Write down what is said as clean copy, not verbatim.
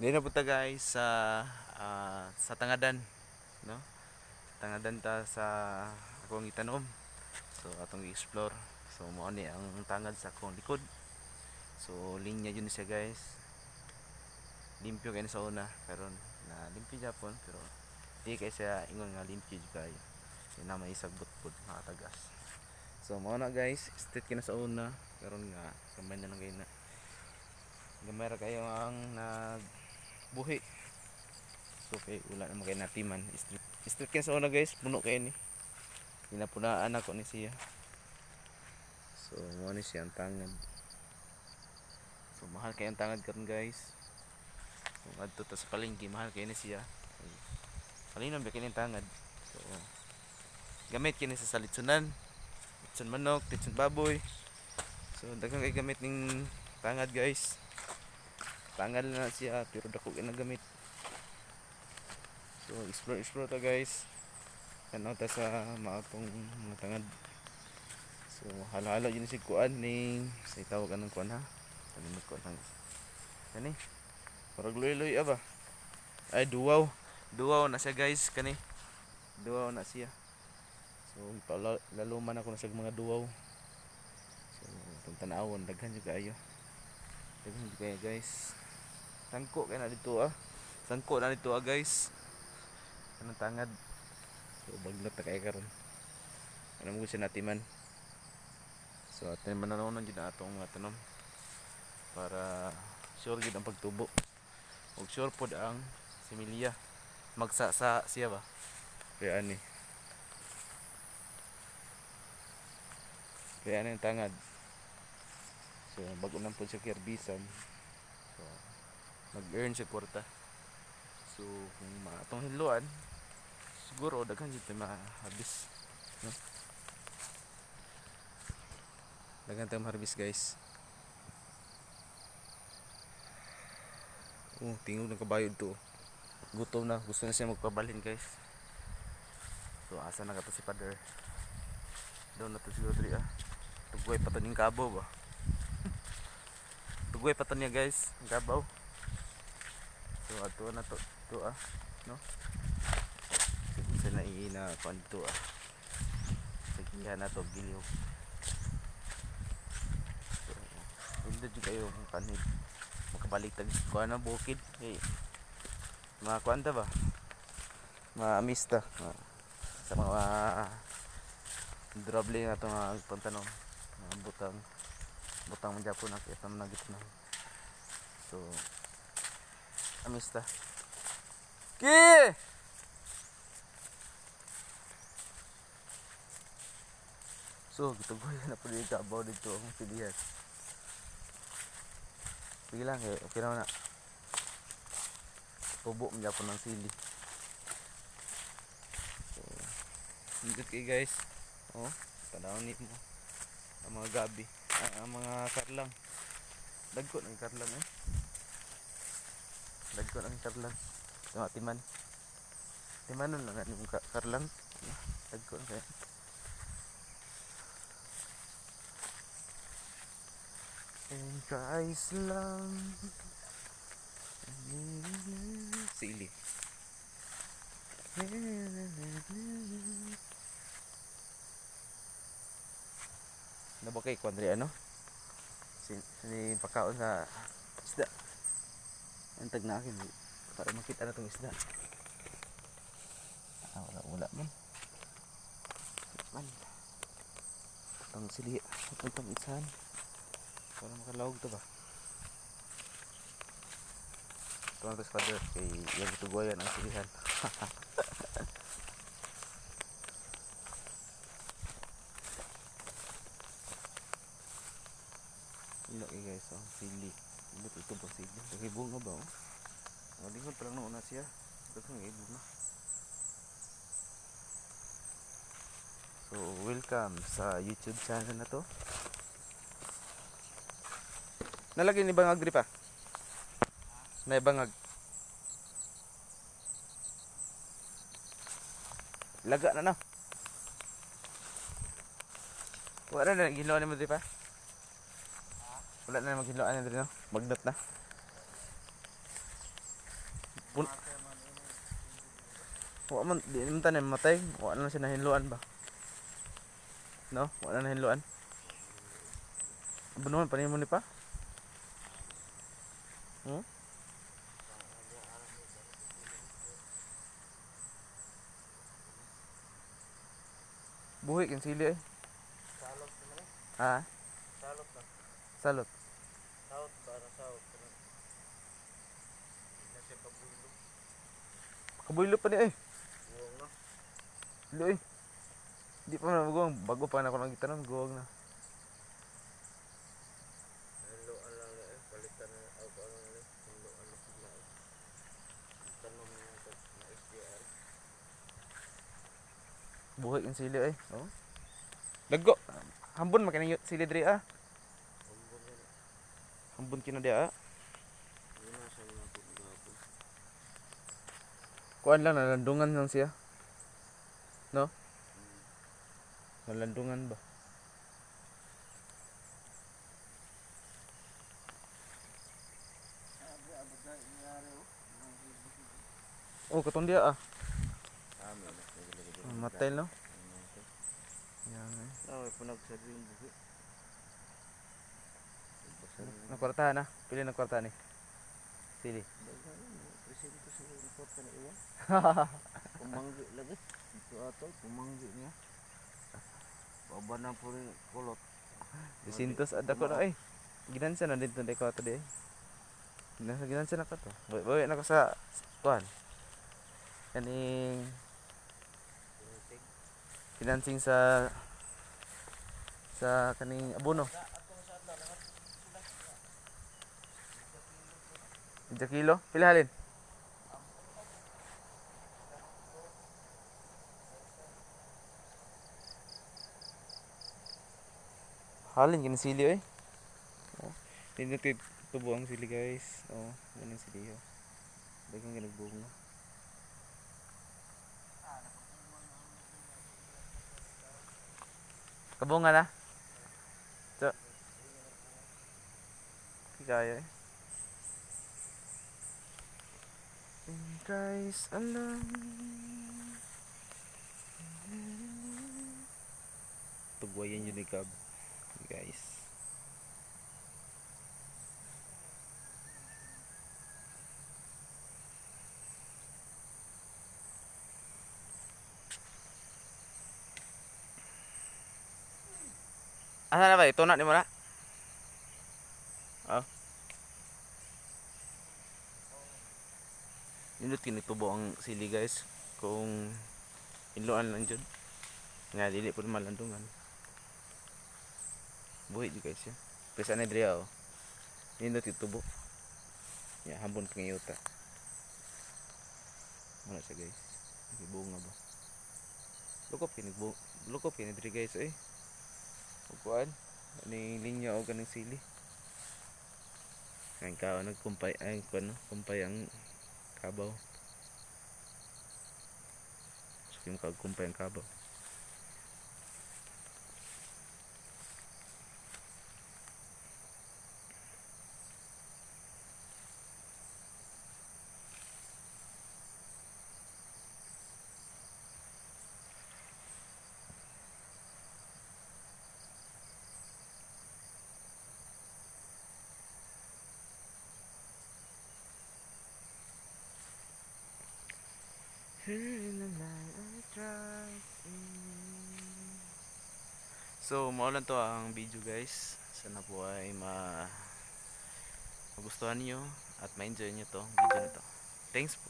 Dito na punta, guys, sa tangadan, no? Sa tangadan ta sa akong itanom. So atong i-explore. So mao ni ang tangad sa akong likod. So linya yun siya, guys. Limpyo kay ni sa una, karon na limpyo japon, pero di kay siya ingon nga limpyo jud kayo. Kay na may sagbot pud makatagas. So mao na, guys, straight kay na sa una, karon nga gamay na lang kayo na. Gamay ra kayo ang nagbuhi. So kay wala naman kay natiman. Straight, straight kay sa una, guys, puno kay ni. Ginapunaan ako ni siya. So mao ni siya ang tangad. So mahal kay ang tangad karon, guys. Kung adto ta sa palengke, mahal kay ni siya. Kalinon ba kini ang tangad. So gamit kini sa salitsunan. Litson manok, litson baboy. So daghan kay gamit ning tangad, guys. Tangad na siya pero dako kay nagamit. So explore explore ta, guys. Tanaw ta sa maatong mga tangad. So halo-halo yun si kuan ning sa tawag anong kuan ha. Kalimot ko ang kani. Parang luy-luy ba? Ay, duwaw. Duwaw na siya, guys, kani. Duwaw na siya. So laluman ako na sa mga duwaw. So itong tanawon daghan jud kaayo. Daghan jud kayo, guys. Sangko kay na dito ah. Sangko na dito ah, guys. Kanang tangad. So bagnot na kay karon. Ano mo siya natiman. So atin mananonon jud na atong mga tanom para sure gid ang pagtubo. Ug sure pod ang similya. Magsasa siya ba? Kaya ani. Kaya ani ang tangad. So bago lang po siya kirbisan. So mag-earn siya kwarta. So kung maatong hinluan, siguro daghan jud tay ma-harvest, no? Daghan tayo ma-harvest, guys. Oh, tingog ng kabayo dito. Gutom na, gusto na siya magpabalhin, guys. So asa na ka to si father? Doon na to siguro diri ah. Tugway pa to ning kabaw ba. Tugway pa to niya, guys, ang kabaw. So ato na to, to ah, no? Sige sa naiina kuan dito ah. Sige na to giliw. So nindot jud kayo kung kanhid makabalik tag kuan na bukid kay mga kuan ta ba, mga amista sa mga durable nga itong mga pantanom, mga butang butang man japon na kaya man na. So amista ki. So gitugoy na po dito kabaw dito ang pilihan. Sige lang eh, okay na na. Tubo man japon ng sili. So nindot kay, guys. Oh, tanaw ni mo ang mga gabi, ah, ang mga karlang. Dagko ng karlang eh. Dagko ng karlang. Sa mga timan. Timanon lang yung karlang. Dagko na kaya. And Christ lang. Sili. Ano ba kay Kwandre ano? Si pagkaon sa isda. Ang tag na akin para makita na tong isda. Ah, wala wala man. Man. Itong sili, itong itsahan. Para makalawag to ba? Ito ang father kay yung tugwayan ang silihan. Ilo eh, guys, oh, sili. Ilo ito ba sili? Daghay bunga ba oh? Oh, lingon pa lang noon na siya. Daghang kay bunga. So, welcome sa YouTube channel na to. Nalagay ni bangag diri pa? Na bangag. Laga na na. Wala na naghiloan nimo diri pa? Wala na maghiloan na diri, no? Magnot na. Pun Wa man di man tanim matay, wa na lang siya nahinluan ba. No, wa na nahinluan. Bunuhan pa nimo ni pa? Hmm? Buhi kin sili eh. Salot naman eh. Ha? Salot ba? Salot. South para south. Hindi na siya kabulo. Kabuylo pa ni eh. Buwang na. Lo eh. Di pa man maguwang, bago pa na ako nang gitanom, guwang na. Haluan lang na eh. Palitan na ako ano na eh. Haluan na sila eh. Tanong na ito na SDR. Buhi kin sili eh. Oh. Dagko. Hambon makining sili diri ah. Ambon na. Hambon kina di ah. Yun na sa mga gapon. Kuan lang, nalandungan lang siya. No? Nalandungan ba? Oh, katong dia ah. Matay no? Yan eh. Ah, may punag sa rin buhi. Nagkwartahan na. Pili nagkwartahan eh. Sili. Presento sa report ka na iwan. Pumanggi lagi. Ito ato, pumanggi niya. Baba na po rin kulot. Disintos ada ko na eh. Ginansa na dito na ko ato di eh. Ginansa na ko to. Bawi na ko sa kuan. Kaning financing sa kaning abono. 3 kilo. Pila halin? Halin kini sili eh. Oh, hindi tubo ang sili guys. Oh, ganun sili oh. Daghang ginagbunga. Kabunga na. So. Kaya eh. In Christ alone. Tugwayan yun ni Gab. Guys. Asa na ba? Ito na ni mo na? Oh. Nindot kini tubo ang sili guys. Kung inloan lang jud. Nga dili pud malandungan. Buhi jud guys ya. Pesa na diri oh. Nindot kini tubo. Ya hambon kang yuta. Wala siya guys. Nagibunga ba? Lukop kini lukop kini diri guys eh. Kuan ni linya o ganing sili. Ang kao nagkumpay ay kuan no, kumpay ang kabaw. So yung kagkumpay ang kabaw. Here in the night I drive in. So, mao lang to ang video guys. Sana po ay magustuhan niyo at ma-enjoy niyo to video na to. Thanks po.